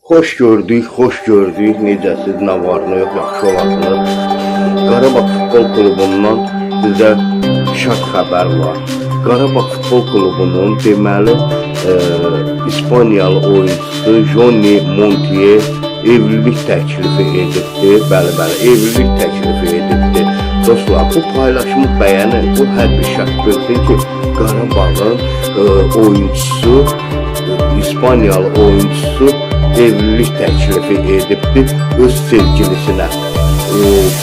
Xoş gördük, xoş gördük. Necəsiz, nə var, nə yox, yaxşı olasınız. Qarabağ Futbol Klubundan sizə şad xəbər var. Qarabağ Futbol Klubunun deməli İspaniyalı oyuncusu Johnny Montiel evlilik təklifi edibdi. Bəli, bəli, evlilik təklifi edibdi. Dostlar, bu paylaşımı bəyənin. Bu hər bir şəxs bilsin ki, Qarabağın oyuncusu, İspaniyalı oyuncusu evlilik təklifi edibdi öz sevgilisinə.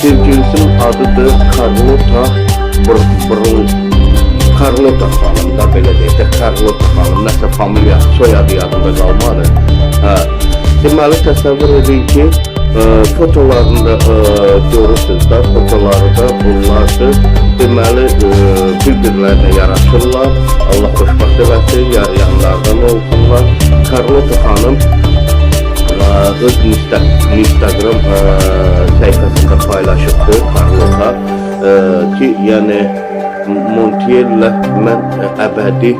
Sevgilisinin adıdır Carlota Br Brun Carlota xanım da belə deyək də, Carlota xanım, nəsə familiya, soyadı yadımda qalmadı. Hə. Deməli təsəvvür edin ki, fotolarını da görürsünüz də, fotoları da bunlardır. Deməli bir-birlərinə yaraşırlar. Allah xoşbəxt eləsin, yanlardan olsunlar. Carlota xanım öz Instagram səhifəsində paylaşıbdır Carlota ki, yəni Montiel'lə mən əbədi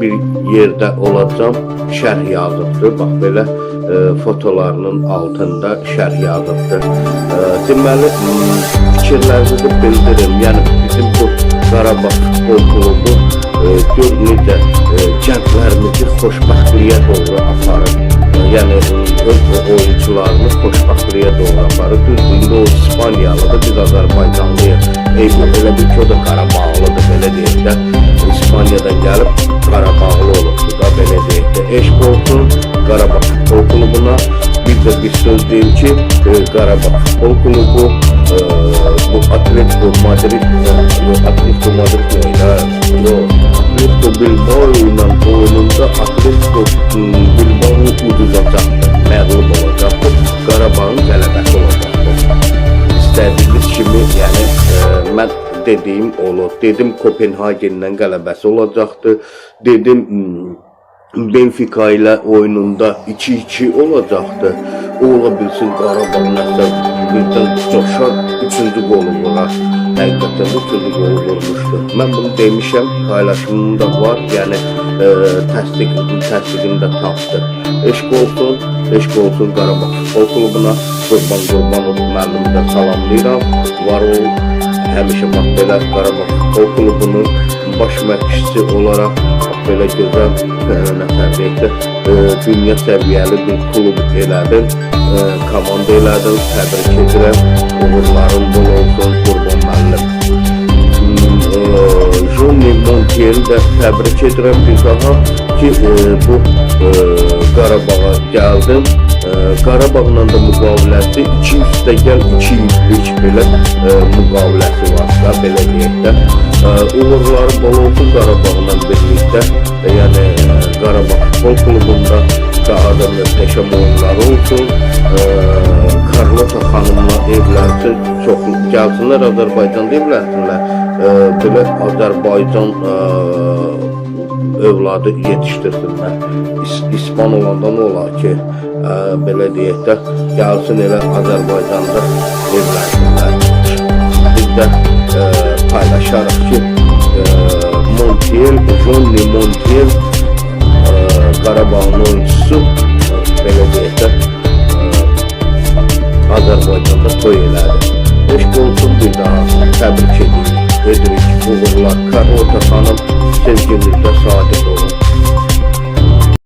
bir yerdə olacağam, şərh yazıbdır. Bax belə fotolarının altında şərh yazıbdır. Deməli fikirlərinizi bildirin. Yəni bizim bu Qarabağ Futbol Klubu gör necə gənclərimizi xoşbəxtliyə doğru aparır. Yəni öz oyunçularını xoşbəxtliyə doğru aparır. Düzdür, indi o İspaniyalıdır, biz Azərbaycanlıyıq. Eybi elə bil ki, o da Qarabağlıdır, belə deyək də. İspaniyadan gəlib Qarabağlı olubdur da, belə deyək də. Eşq olsun Qarabağ Futbol Klubuna. Bir də bir söz deyim ki, Qarabağ Futbol Klubu bu Atletico Madrid, yox, Atletico Madrid nə idi? Yox, Atletico Bilbao ilə oyununda Atletico Bilbao uduzacaqdır, məğlub olacaqdır. Qarabağın qələbəsi olacaqdır. İstədiyiniz kimi, yəni mən dediyim olur. Dedim Kopenhagenlə qələbəsi olacaqdır. Dedim Benfica ilə oyununda 2-2 olacaqdı. O ola bilsin Qarabağ nəsə birdən coşar, üçüncü qolu vurar. Həqiqətən də üçüncü qolu vurmuşdu. Mən bunu demişəm, paylaşımım da var. Yəni təsdiqini də tapdı. Eşq olsun, eşq olsun Qarabağ Futbol Klubuna. Qurban Qurbanov müəllimi də salamlayıram. Var ol, həmişə bax belə Qarabağ Futbol Klubunun baş məşqçisi olaraq bax belə gözəl nətər deyək də, dünya səviyyəli bir klub elədin, komanda elədin. Təbrik edirəm. Uğurların bol olsun Qurban müəllim. Johnny Montiel'i də təbrik edirəm bir daha ki, bu Qarabağa gəldim. Qarabağla da müqaviləsi 2 üstə gəl 2 illik belə müqaviləsi var da, belə deyək də. Uğurları bol olsun Qarabağla birlikdə. Yəni Qarabağ Futbol Klubunda daha da möhtəşəm oyunları olsun. Carlota xanımla evlənsin, çox gəlsinlər Azərbaycanda evlənsinlər. Belə Azərbaycan övladı yetişdirsinlər. İspan olanda nə olar ki, belə deyək də, gəlsin elə Azərbaycanda evlənsinlər. Biz də paylaşarıq ki, Montiel, Johnny Montiel Qarabağın oyuncusu, belə deyək də, Azərbaycanda toy elədi. Eşq olsun, bir daha təbrik edirik. Uğurlar. Carlota xanım, sevginizdə sadiq olun.